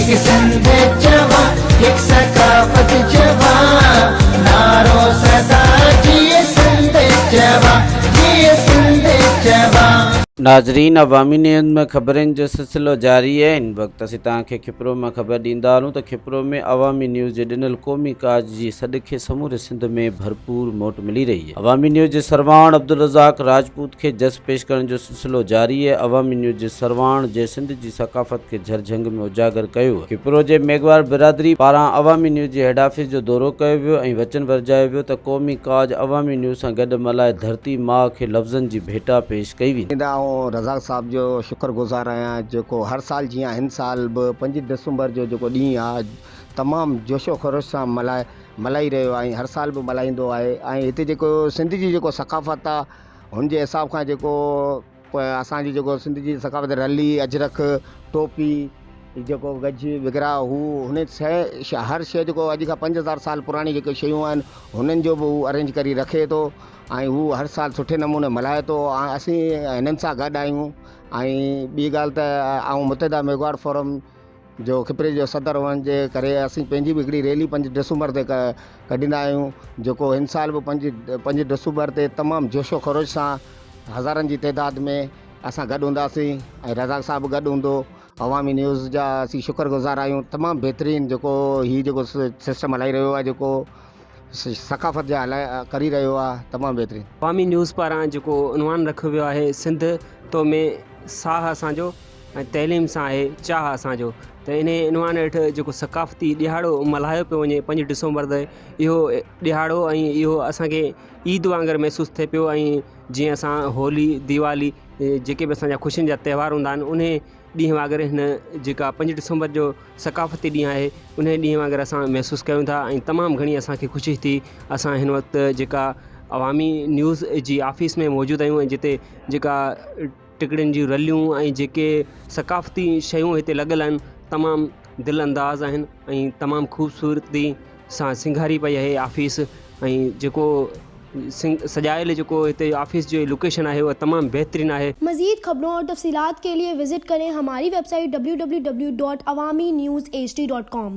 هڪ سنڌ چوان هڪ ثقافت چوان نعرو سدا جيئي سنڌ چوان جيئي سنڌ چوان. ناظرين عوامي نيوز ۾ خبرن جو سلسلو جاري آهي هن وقت اسين توهان کي کپرو مان خبر ڏيندا هلون ته کپرو ۾ عوامي نيوز جي ڏنل قومي ڪاڄ جي سڏ کي سموري سنڌ ۾ ڀرپور موٽ ملي رهي آهي عوامي نيوز جي سرواڻ عبدالرزاق راجپوت کي جس پيش ڪرڻ جو سلسلو جاري آهي، عوامي نيوز جي سرواڻ جنهن سنڌ جي ثقافت کي جھر جھنگ ۾ اجاگر ڪيو. کپرو جي ميگهواڙ برادري پاران عوامي نيوز جي هيڊ آفيس جو دورو ڪيو ويو ۽ وچن ورجايو ويو ته قومي ڪاڄ عوامي نيوز سان گڏ ملهائي ڌرتي ماء کي لفظن جي ڀيٽا پيش ڪئي ويندي. آئون رزاق صاحب جو شڪر گذار آهيان جيڪو هر سال جيان هن سال به 5 ڊسمبر جو جيڪو ڏينهن آهي تمام جوش و خروش سان ملهائي ملهائي رهيو آهي ۽ هر سال به ملهائيندو آهي ۽ هتي جيڪو سنڌ جي جيڪو ثقافت آهي هن جي حساب کان جيڪو اسان جي جيڪو سنڌ جي ثقافت رلي اجرڪ ٽوپي جيڪو گج وغيره هو هن شي هر شي جيڪو اڄ کان 5000 سال پراڻي جيڪي شيون آهن هنن جو به هو ارينج ڪري رکي ٿو ۽ هو هر سال سٺي نموني ملهائي ٿو ۽ اسين هنن سان گڏ آهيون ۽ ٻي ڳالهه ته آئون متحده ميگهواڙ فورم جو کپري جو صدر هئڻ جي ڪري اسين پنهنجي به هڪڙي ريلي 5 ڊسمبر تي ڪڍيندا آهيون جيڪو هن سال به 5 ڊسمبر تي تمام جوش و خروش سان هزارن جي تعداد ۾ اسان گڏ هونداسين ۽ رزاق صاحب به گڏ هوندو. عوامي نيوز جا اسين شڪر گذار آهيون تمام بهترين جيڪو هي جيڪو سسٽم هلائي رهيو آهي جيڪو ثقافت جا هلائي ڪري رهيو آهي تمام بهترين. عوامي نيوز پاران جيڪو عنوان رکيو ويو آهي سنڌ تو ۾ ساهه اسان جو ۽ تعليم سان آهي چاهه اسان جو ته انهي عنوان هيٺ جيڪو ثقافتي ڏهاڙو ملهايو پيو وڃي 5 ڊسمبر تي اهو ڏهاڙو ۽ اهو اسان کي عيد وانگر محسوس ٿئي پيو ۽ جيئن اسان هولي ديوالي جيڪي به اسان جا خوشين جا تهوار هوندا آهن انهي ڏينهن وانگر هن جيڪا 5 ڊسمبر جو ثقافتي ڏينهن آهي انهي ڏينهن وانگر اسان محسوس ڪيون ٿا ۽ تمام گهڻي اسان کي خوشي ٿي. اسان هن وقت جيڪا عوامي نيوز جي آفيس ۾ موجود آهيون ۽ جتي جيڪا ٽڪڙين جون رليون ۽ جيڪي ثقافتي شيون هتي لڳل آهن تمام دل انداز آهن ۽ تمام خوبصورتي سان سينگاري پئي آهي آفيس ۽ جيڪو سجايل جيڪو هتي آفيس جو لوڪيشن آهي اهو تمام بهترين آهي. مزيد خبرون اور تفصيلات کے لئے وزٽ ڪرين ھماري web site www.awamiNewsHD.com.